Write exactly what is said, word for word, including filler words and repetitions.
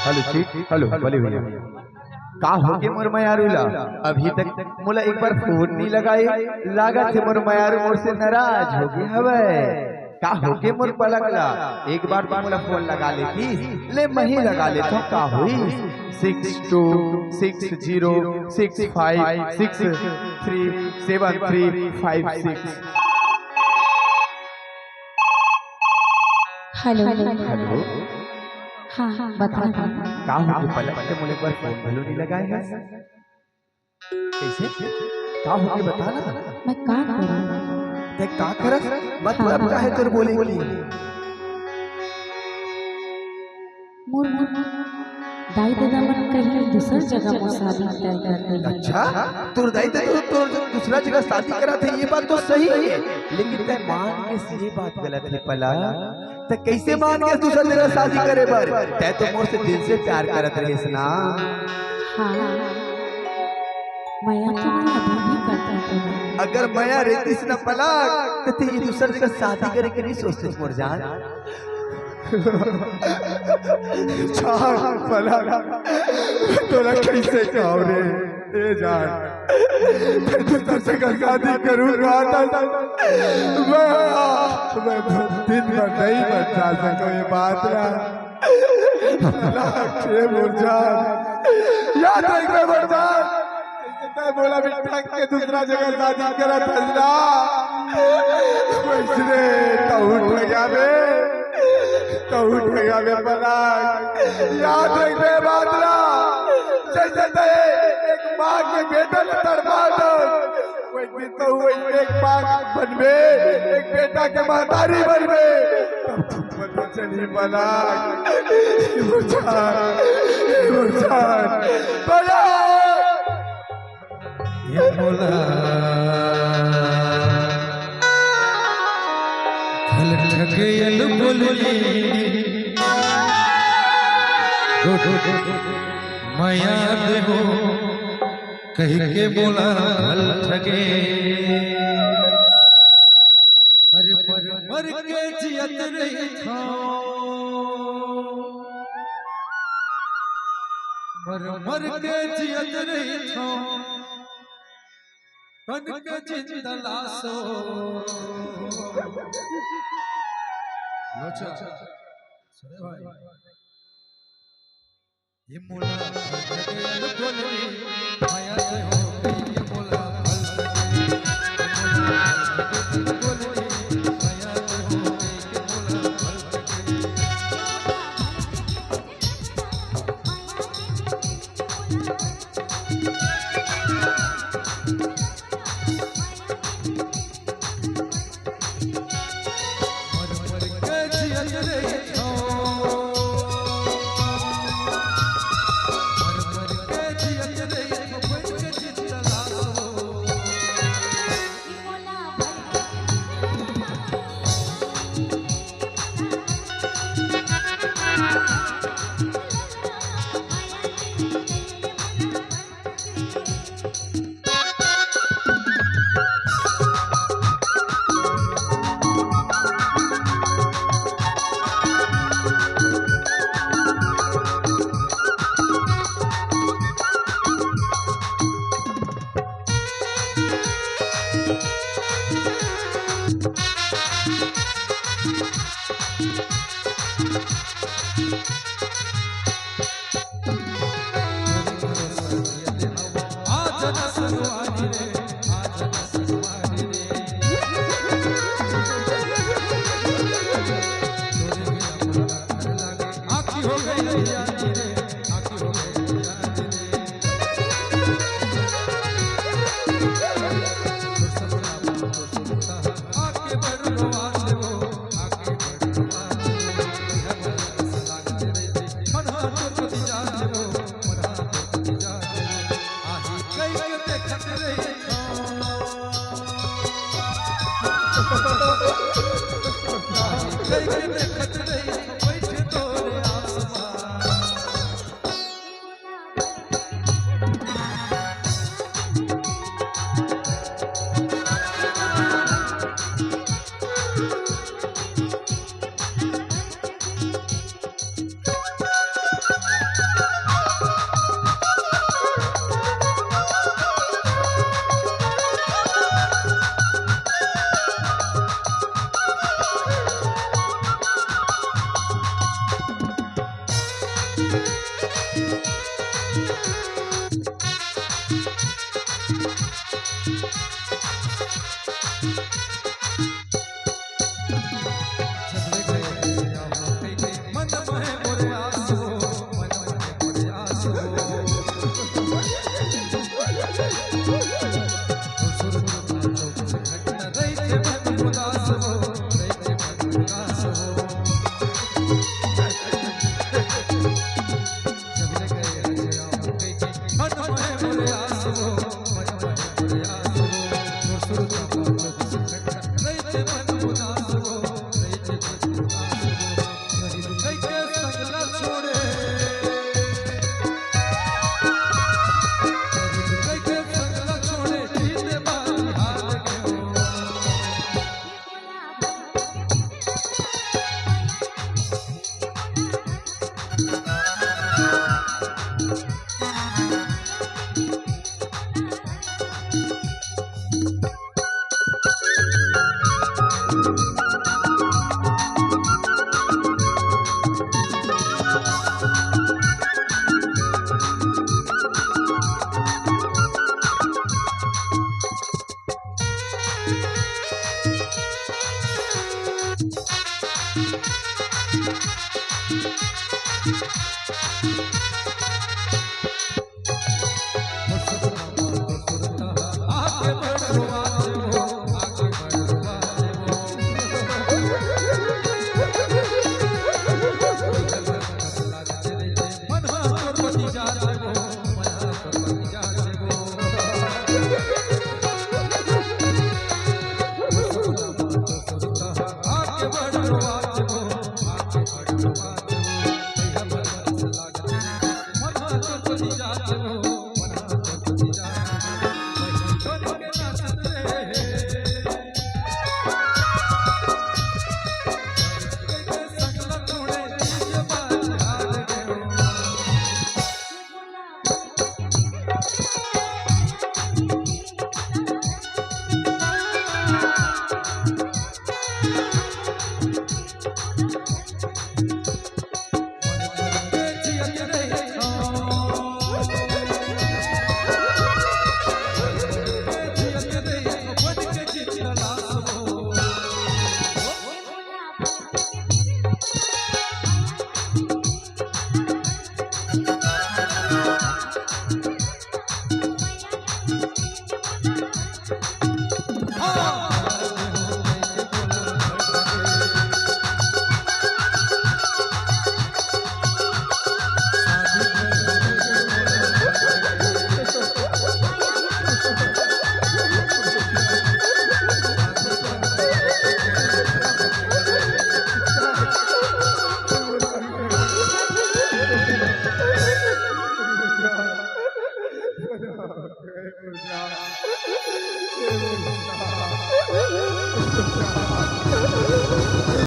Hello जी। Hello, बोले भैया। का होगे मोर मयारू ला? अभी तक मोला एक बार फोन नहीं लगाए। लागत हे मोर मयारू मोर से नाराज होगे हवय। का होगे मोर पलक ला? एक बार तो मोला फोन लगा लेती। ले, मही लगा लेथव, का होई? Six two six zero six three seven three five six। Hello. Hello. हाँ, हाँ, बता। का होगे पलक, ते मोला एक बार फोन घलो नहीं लगाए हस? कैसे? का होगे बता ना। मैं का करूँ? ते का करस? मतलब का हे तोर बोले के? मोर, मोर दाई ददा मन कहीं दूसर जगह मोर शादी तय कर दे। अच्छा, तोर दाई ददा तो तोर दूसरा जगह शादी करा थे, ये बात तो सही है, लेकिन ते मान के ये बात गलत है पलक। ते कैसे मान के दूसरा जगह शादी करे बर? ते तो मोर से दिल से प्यार करत रहिस ना। हाँ, मया तो मैं अभी भी करता हूँ। अगर मया रहतीस ना पलक, ते ये दूसरा जगह शादी करे के नहीं सोचतीस मोर जान। जान पलक, तोला कैसे कहूँ रे, ए जान, ते दूसर से का शादी करूँ कहा था। मैं, मैं दिन भर नहीं बचा सकूँ ये बात ना। पलक, ए मोर जान, याद रखबे मोर जान। तैं बोला बिट्ठा के दूसरा जगह शादी करत हस ना। वैसने तहूँ ठगा बे, तहूँ ठगा बे पलक। याद रखबे बात ला। जैसे तैं एक माँ के बेटा ल तड़पात हस, वही तो वही एक माँ बनबे, एक बेटा के महतारी बनबे। तब पता चली पलक। ए मोर जान, ए मोर जान, पलक। ए मोला घल ठगेल बोलली, मया देबो कहि के मोला घल ठगे। अरे मर मर के जियत रहिथों, मर मर के जियत रहिथों, कन के जिंदा लाशो। लोचा, सुने भाई। ये मोला बोलनी, माया से हो गई ये मोला।